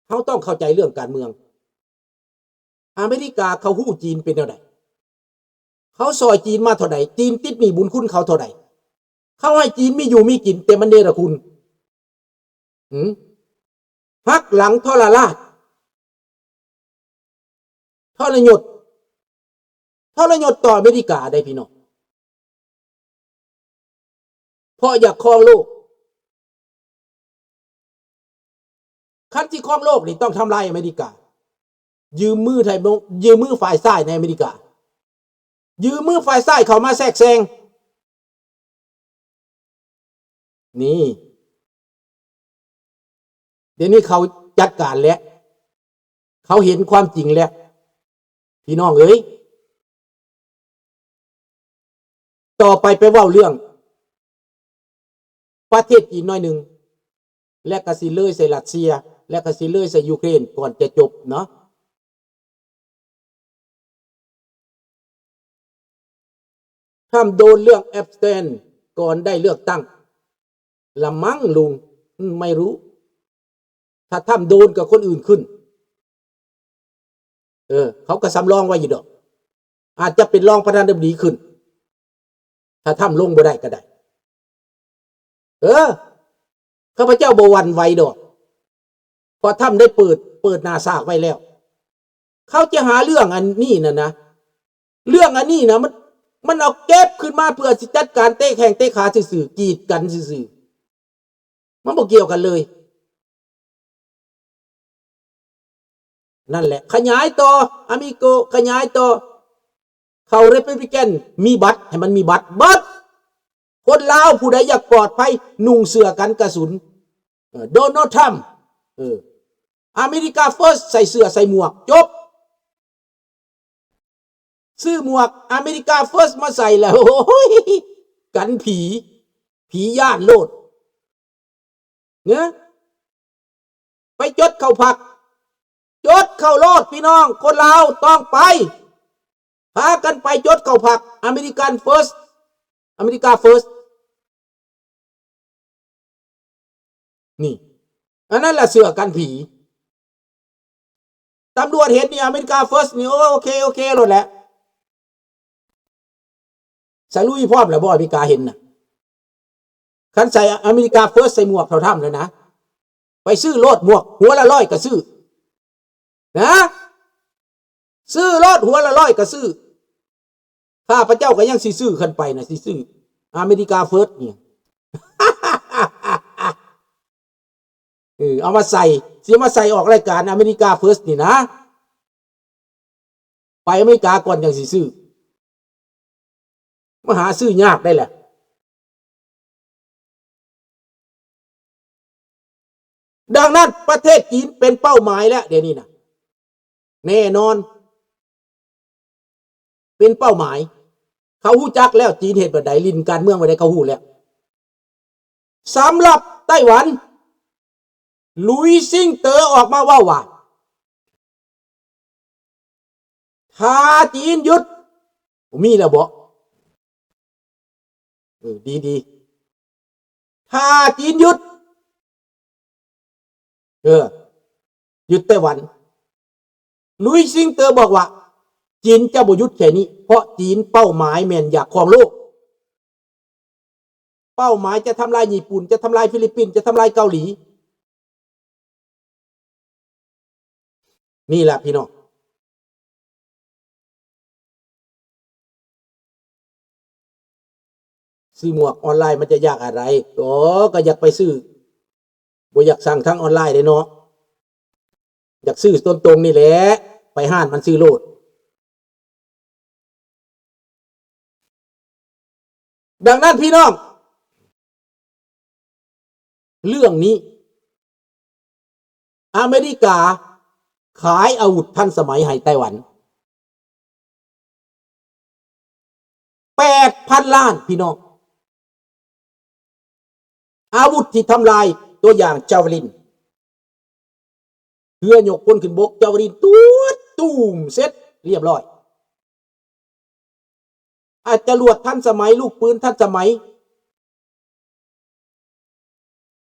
ເຮົາຕ້ອງເຂົ້າໃຈເລື່ອງການເມືອງ. ອາເມລິກາເຂົາຮູ້ຈີນເປັນແນວໃດ? ເຂົາຊ່ອຍຈີນມາເທົ່າໃດ? ຈີນຕິດໜີ້ບຸນຄຸນເຂົາເທົ່າໃດ? ເຂົາໃຫ້ຈີນມີຢູ່ມີກິນ ແຕ່ມັນເນລະຄຸນ. ຫື? ຫັກຫຼັງ ທໍລະລາດ ທໍລະຍົດ ທໍລະຍົດຕໍ່ອາເມລິກາໄດ໋ພີ່ນ້ອງ ເພາະຢາກຄອງໂລກ. ຄັນຊິຄອງໂລກນີ້ຕ້ອງທຳລາຍອາເມລິກາ ຢືມມືໄທ ຢືມມືຝ່າຍຊ້າຍໃນອາເມລິກາ ຢືມມືຝ່າຍຊ້າຍເຂົ້າມາແຊກແຊງ. ນີ້ ດຽວນີ້ເຂົາຈັດການແລ້ວ ເຂົາເຫັນຄວາມຈິງແລ້ວ ພີ່ນ້ອງເອີຍ. ຕໍ່ໄປໄປເວົ້າເລື່ອງປະເທດຈີນໜ້ອຍໜຶ່ງ ແລະກະຊິເລີຍໃສ່ຣັດເຊຍ ແລະກະຊິເລີຍໃສ່ຢູເຄຣນ ກ່ອນຈະຈົບເນາະ. ທຳໂດນເລື່ອງແອັບສະແຕນກ່ອນໄດ້ເລືອກຕັ້ງລະມັງລຸງ ອືມ ໄມ່ຮູ້. ຖ້າທຳໂດນກໍຄົນອື່ນຂຶ້ນ ເອີ ເຂົາກໍສຳລອງໄວ້ຢູ່ດອກ ອາດຈະເປັນລອງປະທານາທິບໍດີຂຶ້ນ ຖ້າທຳລົງບໍ່ໄດ້ກໍໄດ້. ເອີ ຂ້າພະເຈົ້າບໍ່ຫວັ່ນໄຫວດອກ ເພາະທຳໄດ້ເປີດ ເປີດໜ້າສາກໄວ້ແລ້ວ. ເຂົາຈະຫາເລື່ອງອັນນີ້ນະ ນະ ເລື່ອງອັນນີ້ນະ ມັນ ມັນເອົາເກັບຂຶ້ນມາເພື່ອຊິຈັດການເຕະແຂ້ງເຕະຂາຊື່ໆ ກີດກັນຊື່ໆ ມັນບໍ່ກ່ຽວກັນເລີຍ. ນັ້ນແຫຼະ ຂະຫຍາຍຕໍ່ ອາມິໂກ ຂະຫຍາຍຕໍ່ ເຂົ້າ Republican ມີບັດ ໃຫ້ມັນມີບັດ ບັດ ຄົນລາວຜູ້ໃດຢາກປອດໄພ ນຸ່ງເສື້ອກັນກະສຸນ ເອີ ໂດນັລ ທຣຳ ເອີ ອາເມລິກາເຟີສ ໃສ່ເສື້ອໃສ່ໝວກ ຈົບ. ຊື້ໝວກອາເມລິກາເຟີສມາໃສ່ແລ້ວ ໂອ້ຍ ກັນຜີ ຜີຢ້ານໂລດ ເນາະ. ໄປຈົດເຂົ້າພັກ ຈົດເຂົ້າໂລດພີ່ນ້ອງ ຄົນລາວຕ້ອງໄປ ພາກັນໄປຈົດເຂົ້າພັກ ອາເມລິກັນເຟີສ ອາເມລິກາເຟີສ ນີ້ ອັນນັ້ນລະເສື້ອກັນຜີ. ຕຳຫຼວດເຫັນນີ້ ອາເມລິກາເຟີສນີ້ ໂອ ໂອເຄ ໂອເຄໂລດແຫຼະ. ສະລຸຍພ້ອມແລ້ວບໍ່ ອາເມລິກາເຫັນນະ? ຄັນໃສ່ອາເມລິກາເຟີສ ໃສ່ໝວກເທົ່າທຳແລ້ວນະ ໄປຊື້ໂລດ ໝວກຫົວລະຮ້ອຍກໍຊື້ນະ ຊື້ໂລດ ຫົວລະຮ້ອຍກໍຊື້. ຂ້າພະເຈົ້າກໍຍັງຊິຊື້ ຄັນໄປນະ ຊິຊື້ອາເມລິກາເຟີສນີ້ ເອີ ເອົາມາໃສ່ ຊິເອົາມາໃສ່ອອກລາຍການອາເມລິກາເຟີສນີ້ນະ. ໄປອາເມລິກາກ່ອນຈັ່ງຊິຊື້ ມາຫາຊື້ຍາກໄດ໋ແຫຼະ. ດັ່ງນັ້ນປະເທດຈີນເປັນເປົ້າໝາຍແລ້ວ ດຽວນີ້ນະ ແນ່ນອນ ເປັນເປົ້າໝາຍ. ເຂົາຮູ້ຈັກແລ້ວ ຈີນເຮັດແບບໃດ ຫຼິ້ນການເມືອງແບບໃດ ເຂົາຮູ້ແລ້ວ. ສຳລັບໄຕ້ຫວັນ ລຸຍຊິງເຕີອອກມາເວົ້າວ່າ ຖ້າຈີນຢຸດ ມີແລ້ວບໍ? ເອີ ດີໆ ຖ້າຈີນຢຸດ ເອີ ຢຸດໄຕ້ຫວັນ ລຸຍຊິງເຕີບອກວ່າ ຈີນຈະບໍ່ຢຸດແຄ່ນີ້ ເພາະຈີນເປົ້າໝາຍແມ່ນຢາກຄອງໂລກ. ເປົ້າໝາຍຈະທຳລາຍຍີ່ປຸ່ນ ຈະທຳລາຍຟີລິບປິນ ຈະທຳລາຍເກົາຫຼີ. ນີ້ລະພີ່ນ້ອງ ຊື້ໝວກອອນລາຍມັນຈະຍາກອັນໃດ? ໂອ້ ກໍຢາກໄປຊື້ ບໍ່ຢາກສັ່ງທາງອອນລາຍເດ້ເນາະ ຢາກຊື້ຕົນຕົງນີ້ແຫຼະ ໄປຮ້ານມັນຊື້ໂລດ. ດັ່ງນັ້ນພີ່ນ້ອງ ເລື່ອງນີ້ ອາເມລິກາຂາຍອາວຸດທັນສະໄໝໃຫ້ໄຕ້ຫວັນ ແປດພັນລ້ານ ພີ່ນ້ອງ. ອາວຸດທີ່ທຳລາຍ ຕົວຢ່າງ ຈາວເວລິນ ເຮືອຍົກພົນຂຶ້ນບົກ ຈາວເວລິນ ຕວດຕູມ ເສັດລຽບຮ້ອຍ. ອາ ຈະລວດທັນສະໄໝ ລູກປືນທັນສະໄໝ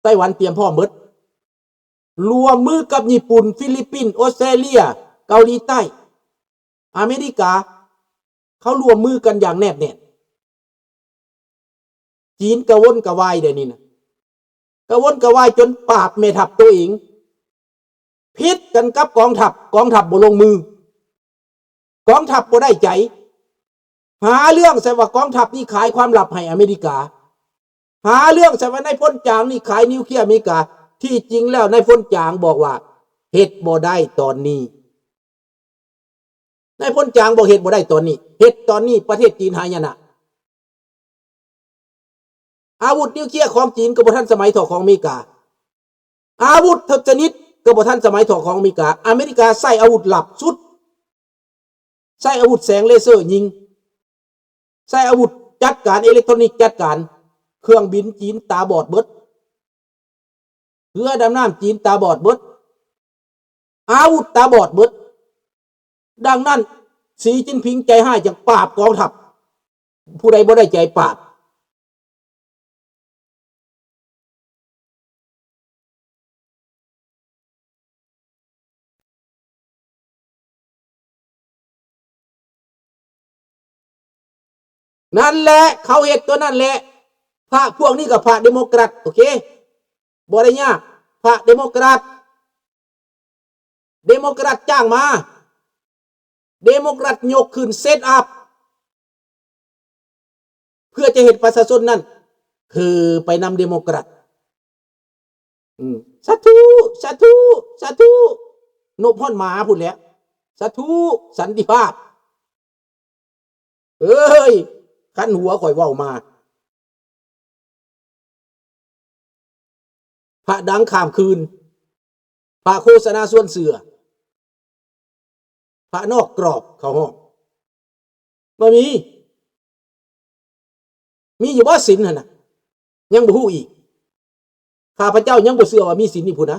ໄຕ້ຫວັນຕຽມພ້ອມເບິດ. ຮ່ວມມືກັບຍີ່ປຸ່ນ, ຟີລິບປິນ, ອົດສະຕຣາເລຍ, ເກົາຫຼີໃຕ້, ອາເມລິກາ, ເຂົາຮ່ວມມືກັນຢ່າງແນບແໜ້ນ. ຈີນກະວົນກະວາຍດຽວນີ້ນະ, ກະວົນກະວາຍຈົນປາບແມ່ທັບໂຕເອງ, ຜິດກັນກັບກອງທັບ, ກອງທັບບໍ່ລົງມື, ກອງທັບບໍ່ໄດ້ໃຈ, ຫາເລື່ອງໃສ່ວ່າກອງທັບນີ້ຂາຍຄວາມລັບໃຫ້ອາເມລິກາ, ຫາເລື່ອງໃສ່ວ່ານາຍພົນຈາງນີ້ຂາຍນິວເຄຍອາເມລິກາ. ທີ່ຈິງແລ້ວນາຍພົນຈາງບອກວ່າເຮັດບໍ່ໄດ້ຕອນນີ້. ນາຍພົນຈາງບອກເຮັດບໍ່ໄດ້ຕອນນີ້, ເຮັດຕອນນີ້ປະເທດຈີນຫາຍະນະ. ອາວຸດນິວເຄຍຂອງຈີນກໍບໍ່ທັນສະໄໝເທົ່າຂອງອາເມລິກາ, ອາວຸດທຸກຊະນິດກໍບໍ່ທັນສະໄໝເທົ່າຂອງອາເມລິກາ. ອາເມລິກາໃຊ້ອາວຸດລັບສຸດ, ໃຊ້ອາວຸດແສງເລເຊີຍິງ, ໃຊ້ອາວຸດຈັດການເອເລັກໂທຣນິກຈັດການ. ເຄື່ອງບິນຈີນຕາບອດເບິດ, ເຮືອດຳນ້ຳຈີນຕາບອດເບິດ, ອາວຸດຕາບອດເບິດ. ດັ່ງນັ້ນ ສີຈິ້ນຜິງໃຈຮ້າຍຈັ່ງປາບກອງທັບ, ຜູ້ໃດບໍ່ໄດ້ໃຈປາບ. ນັ້ນແຫຼະ ເຂົາເຮັດຕົວນັ້ນແຫຼະ. ພະພວກນີ້ກໍພະເດໂມແຄຣດ, ໂອເຄ ບໍ່ໄດ້ຍາກ. ພະເດໂມແຄຣດ, ເດໂມແຄຣດຈ້າງມາ, ເດໂມແຄຣດຍົກຂຶ້ນ ເຊັດອັບ ເພື່ອຈະເຮັດປະຊາຊົນນັ້ນຖືໄປນຳເດໂມແຄຣດ. ອືມ ສາທຸ ສາທຸ ສາທຸ ນົບຮອດໝາພຸ້ນແຫຼະ. ສາທຸ ສັນຕິພາບ. ເອີຍ ຄັນຫົວຂ້ອຍເວົ້າມາ. ພະດັງຂ້າມຄືນ, ພະໂຄສະນາຊວນເຊື່ອ, ພະນອກກຣອບເຂົາຮ້ອງ. ບໍ່ມີ. ມີຢູ່ບໍ່ສິນຫັ້ນນະ? ຍັງບໍ່ຮູ້ອີກ. ຂ້າພະເຈົ້າຍັງບໍ່ເຊື່ອວ່າມີສິນຢູ່ພຸ້ນນະ.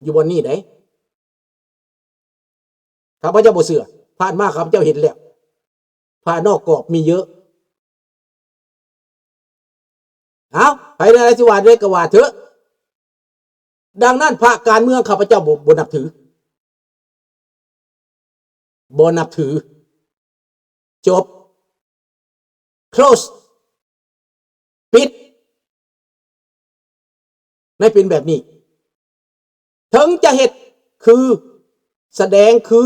ຢູ່ບ່ອນນີ້ໃດ໋ ຂ້າພະເຈົ້າບໍ່ເຊື່ອ. ຜ່ານມາຂ້າພະເຈົ້າເຫັນແລ້ວ. ພະນອກກອບມີເຍອະ. ເອົ້າ ໃຜໃດຊິວ່າໃດກໍວ່າເຖາະ. ດັ່ງນັ້ນ ພະການເມືອງຂ້າພະເຈົ້າບໍ່ ບໍ່ນັບຖື. ບໍ່ນັບຖື. ຈົບ. Close. ປິດ. ໃນເປັນແບບນີ້ ເຖິງຈະເຮັດຄື ສະແດງຄື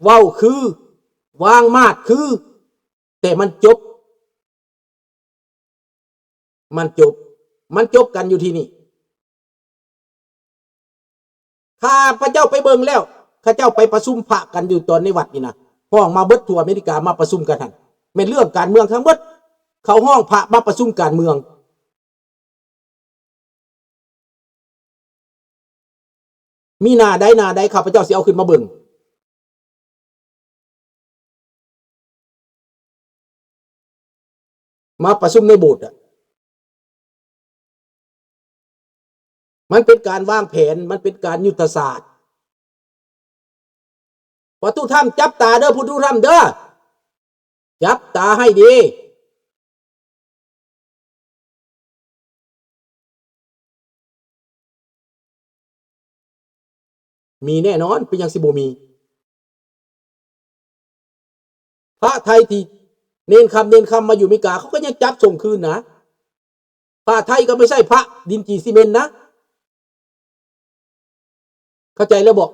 ເວົ້າຄື ວາງມາດຄື ແຕ່ມັນຈົບ. ມັນຈົບ. ມັນຈົບກັນຢູ່ທີ່ນີ້. ຂ້າພະເຈົ້າໄປເບິ່ງແລ້ວ ເຂົາເຈົ້າໄປປະຊຸມພະກັນຢູ່ຕອນໃນວັດນີ້ນະ. ຮ້ອງມາເບິດທົ່ວອາເມລິກາມາປະຊຸມກັນຫັ້ນ. ແມ່ນເລື່ອງການເມືອງທັງເບິດ. ເຂົາຮ້ອງພະມາປະຊຸມການເມືອງ. ມີໜ້າໃດ ໜ້າໃດ ຂ້າພະເຈົ້າຊິເອົາຂຶ້ນມາເບິ່ງ. ມາປະຊຸມໃນໂບດອະ. ມັນເປັນການວາງແຜນ, ມັນເປັນການຍຸດທະສາດ. ປະຕູທຳ ຈັບຕາເດີ ປະຕູທຳເດີ. ຈັບຕາໃຫ້ດີ. ມີແນ່ນອນ, ເປັນຫຍັງຊິບໍ່ມີ? ພະໄທທີ່ເນນຄຳ ເນນຄຳມາຢູ່ອາເມລິກາ ເຂົາກໍຍັງຈັບສົ່ງຄືນນະ. ພະໄທກໍບໍ່ໃຊ່ພະດິນຈີຊີເມັນນະ. ເຂົ້າໃຈແລ້ວບໍ່?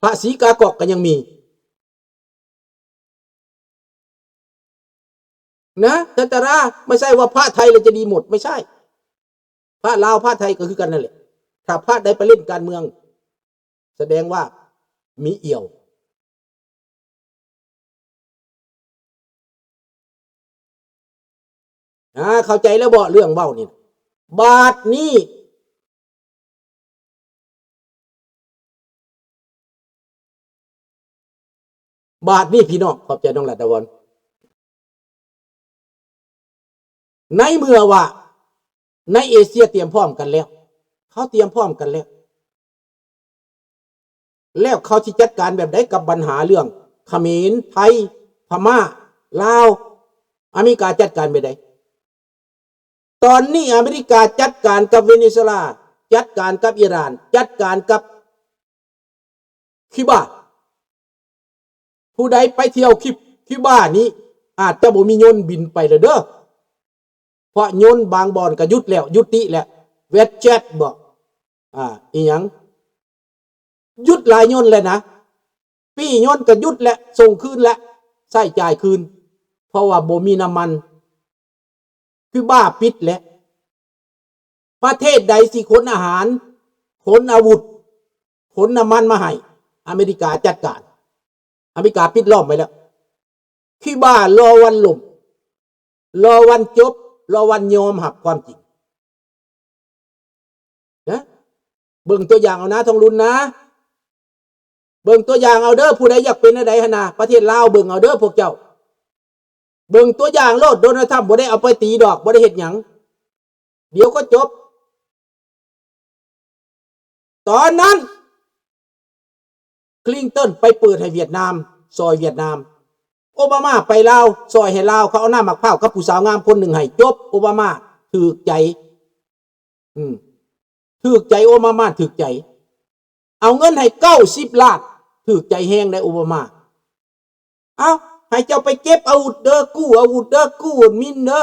ພະສີກາກອກກໍຍັງມີນະ ທ່ານຕາລາ. ບໍ່ໃຊ່ວ່າພະໄທແລ້ວຈະດີໝົດ, ບໍ່ໃຊ່. ພະລາວ ພະໄທກໍຄືກັນນັ້ນແຫຼະ. ຖ້າພະໃດໄປຫຼິ້ນການເມືອງ ສະແດງວ່າມີອ່ຽວ. ອາ ເຂົ້າໃຈແລ້ວບໍ່ເລື່ອງເວົ້ານີ້? ບາດນີ້ ບາດນີ້ພີ່ນ້ອງ ຂອບໃຈນ້ອງລັດດາວອນ. ໃນເມື່ອວ່າໃນເອເຊຍຕຽມພ້ອມກັນແລ້ວ, ເຂົາຕຽມພ້ອມກັນແລ້ວ, ແລ້ວເຂົາຊິຈັດການແບບໃດກັບບັນຫາເລື່ອງຂະເໝນ, ໄທ, ພະມ້າ, ລາວ, ອາເມລິກາຈັດການແບບໃດ? ຕອນນີ້ອາເມລິກາຈັດການກັບເວເນຊູເອລາ, ຈັດການກັບອີຣານ, ຈັດການກັບຄິວບາ. ຜູ້ໃດໄປທ່ຽວຄິວ ຄິວບານີ້ ອາດຈະບໍ່ມີຍົນບິນໄປແລ້ວເດີ້ ເພາະຍົນບາງບ່ອນກໍຢຸດແລ້ວ, ຍຸຕິແລ້ວ. ແວັດເຈັດບໍ ອາ ອີຫຍັງ? ຢຸດຫຼາຍຍົນແລ້ວນະ, ປີ້ຍົນກໍຢຸດແລ້ວ, ສົ່ງຄືນແລ້ວ, ໃຊ້ຈ່າຍຄືນ ເພາະວ່າບໍ່ມີນ້ຳມັນ. ຄິວບາປິດແລ້ວ. ປະເທດໃດຊິຂົນອາຫານ, ຂົນອາວຸດ, ຂົນນ້ຳມັນມາໃຫ້? ອາເມລິກາຈັດການ. ອາເມລິກາປິດລ້ອມໄວ້ແລ້ວ. ຄິວບາລໍວັນລົ້ມ, ລໍວັນຈົບ, ລໍວັນຍອມຮັບຄວາມຈິງ. ນະ ເບິ່ງຕົວຢ່າງເອົານະ ທອງລຸນນະ, ເບິ່ງຕົວຢ່າງເອົາເດີ້. ຜູ້ໃດຢາກເປັນແນວໃດຫັ້ນນະ ປະເທດລາວ ເບິ່ງເອົາເດີ້ພວກເຈົ້າ. ເບິ່ງຕົວຢ່າງໂລດ, ໂດນັລ ທຣຳ ບໍ່ໄດ້ເອົາໄປຕີດອກ, ບໍ່ໄດ້ເຮັດຫຍັງ, ດຽວກໍຈົບ. ຕອນນັ້ນ ຄລິນຕັນໄປເປີດໃຫ້ຫວຽດນາມ, ຊ່ອຍຫວຽດນາມ. ໂອບາມາໄປລາວ, ຊ່ອຍໃຫ້ລາວ, ເຂົາເອົານ້ຳໝາກພ້າວກັບຜູ້ສາວງາມຄົນໜຶ່ງໃຫ້, ຈົບ. ໂອບາມາຖືກໃຈ. ອືມ ຖືກໃຈ, ໂອບາມາຖືກໃຈ. ເອົາເງິນໃຫ້ເກົ້າສິບລ້ານ, ຖືກໃຈແຮງໄດ໋ໂອບາມາ. ເອົ້າ ໃຫ້ເຈົ້າໄປເກັບອາວຸດເດີ້, ກູ້ອາວຸດເດີ້, ກູ້ມິນເດີ້,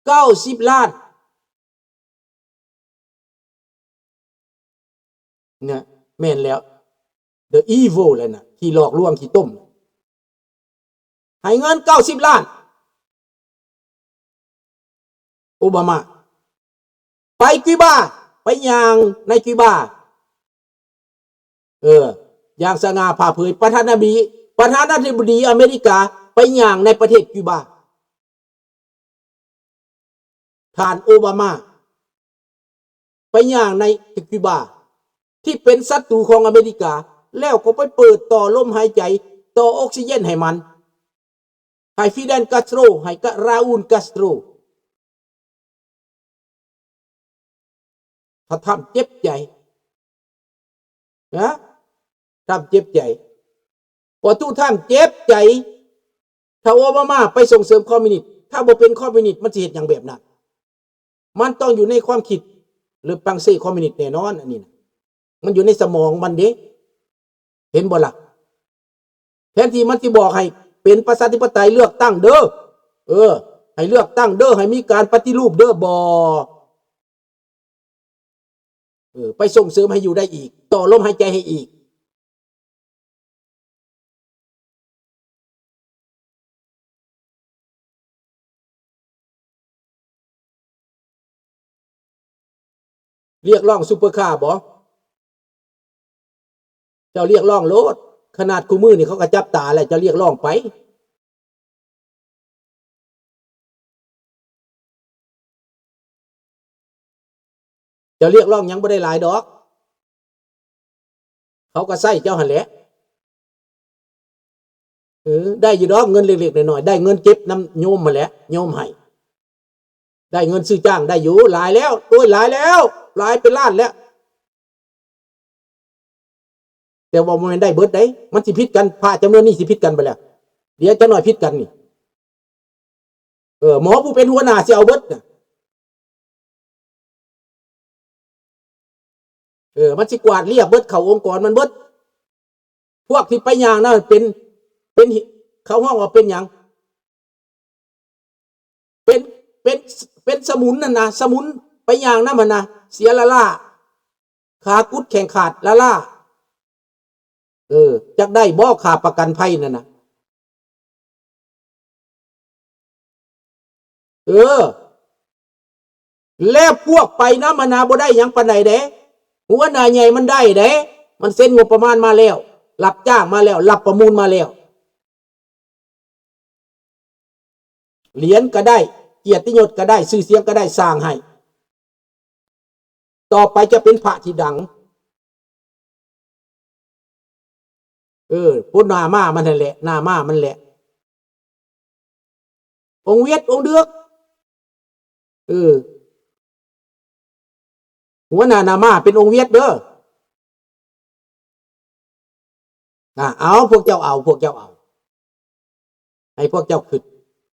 ເກົ້າສິບລ້ານ. ນະ ແມ່ນແລ້ວ the evil ແລ້ວນະ ທີ່ຫຼອກລວງ ຂີ້ຕົມ. ໃຫ້ເງິນເກົ້າສິບລ້ານ ໂອບາມາ ໄປຄິວບາ, ໄປຍ່າງໃນຄິວບາ. ເອີ ຢ່າງສະຫງ່າຜ່າເຜີຍ, ປະທານາທິບໍດີ, ປະທານາທິບໍດີອາເມລິກາໄປຍ່າງໃນປະເທດຄິວບາ. ທ່ານໂອບາມາໄປຍ່າງໃນຄິວບາ ທີ່ເປັນສັດຕູຂອງອາເມລິກາ, ແລ້ວກໍໄປເປີດຕໍ່ລົມຫາຍໃຈ, ຕໍ່ອົກຊີເຈນໃຫ້ມັນ, ໃຫ້ຟີເດນ ກາສໂຕຣ, ໃຫ້ກະ ຣາອູນ ກາສໂຕຣ. ຖ້າທຳເຈັບໃຈ ນະ ທຳເຈັບໃຈ, ປະຕູທຳເຈັບໃຈ. ຖ້າໂອບາມາໄປສົ່ງເສີມຄອມມິວນິດ, ຖ້າບໍ່ເປັນຄອມມິວນິດ ມັນຊິເຮັດຫຍັງແບບນັ້ນ? ມັນຕ້ອງຢູ່ໃນຄວາມຄິດ ຫຼື ປັງເຊຄອມມິວນິດແນ່ນອນ. ອັນນີ້ນະ ມັນຢູ່ໃນສະໝອງມັນເດ້. ເຫັນບໍ່ລະ? ແທນທີ່ມັນຊິບອກໃຫ້ເປັນປະຊາທິປະໄຕ ເລືອກຕັ້ງເດີ້, ເອີ ໃຫ້ເລືອກຕັ້ງເດີ້, ໃຫ້ມີການປະຕິຮູບເດີ້, ບໍ່. ເອີ ໄປສົ່ງເສີມໃຫ້ຢູ່ໄດ້ອີກ, ຕໍ່ລົມຫາຍໃຈໃຫ້ອີກ. ຮຽກຮ້ອງຊຸບເປີຄາບໍ? ເຈົ້າຮຽກຮ້ອງໂລດ, ຂະໜາດຄູ່ມື້ນີ້ເຂົາກໍຈັບຕາແລ້ວ, ເຈົ້າຮຽກຮ້ອງໄປ. ເຈົ້າຮຽກຮ້ອງຫຍັງບໍ່ໄດ້ຫຼາຍດອກ, ເຂົາກໍໃຊ້ເຈົ້າຫັ້ນແຫຼະ. ເອີ ໄດ້ຢູ່ດອກເງິນເລັກໆນ້ອຍໆ, ໄດ້ເງິນເກັບນຳໂຍມຫັ້ນແຫຼະ, ໂຍມໃຫ້. ໄດ້ເງິນຊື້ຈ້າງໄດ້ຢູ່, ຫຼາຍແລ້ວ, ໂອ້ຍ ຫຼາຍແລ້ວ, ຫຼາຍເປັນລ້ານແລ້ວ. ແຕ່ວ່າບໍ່ແມ່ນໄດ້ເບິດເດ້, ມັນຊິຜິດກັນ, ພະຈຳນວນນີ້ຊິຜິດກັນໄປແລ້ວ, ດຽວຈັກໜ້ອຍຜິດກັນນີ້. ເອີ ໝໍຜູ້ເປັນຫົວໜ້າຊິເອົາເບິດນະ. ເອີ ມັນຊິກວາດລຽບເບິດ, ເຂົ້າອົງກອນມັນເບິດ. ພວກທີ່ໄປຍ່າງນັ້ນເປັນ, ເປັນ, ເຂົາຮ້ອງວ່າເປັນຫຍັງ? ເປັນ, ເປັນ, ເປັນສະໝຸນຫັ້ນນະ, ສະໝຸນໄປຍ່າງນຳຫັ້ນນະ, ເສຍລ້າໆ, ຂາກຸດແຂ້ງຂາດລ້າໆ. ເອີ ຈັກໄດ້ບໍ່ຄ່າປະກັນໄພນັ້ນນະ? ເອີ ແລ້ວພວກໄປນຳຫັ້ນນະ ບໍ່ໄດ້ຫຍັງປານໃດເດ້, ຫົວໜ້າໃຫຍ່ມັນໄດ້ເດ້, ມັນເຊັນງົບປະມານມາແລ້ວ, ຮັບຈ້າງມາແລ້ວ, ຮັບປະມູນມາແລ້ວ. ຫຼຽນກໍໄດ້, ກຽດຕິຍົດກໍໄດ້, ຊື່ສຽງກໍໄດ້, ສ້າງໃຫ້. ຕໍ່ໄປຈະເປັນພະທີ່ດັງ. ເອີ ໂພດໜ້າມ້າມັນຫັ້ນແຫຼະ, ໜ້າມ້າມັນແຫຼະ. ອົງຫວຽດ ອົງເດືອກ. ເອີ ຫົວໜ້າໜ້າມ້າເປັນອົງຫວຽດເດີ. ອາ ເອົາ, ພວກເຈົ້າເອົາ, ພວກເຈົ້າເອົາ. ໃຫ້ພວກເຈົ້າຄຶດ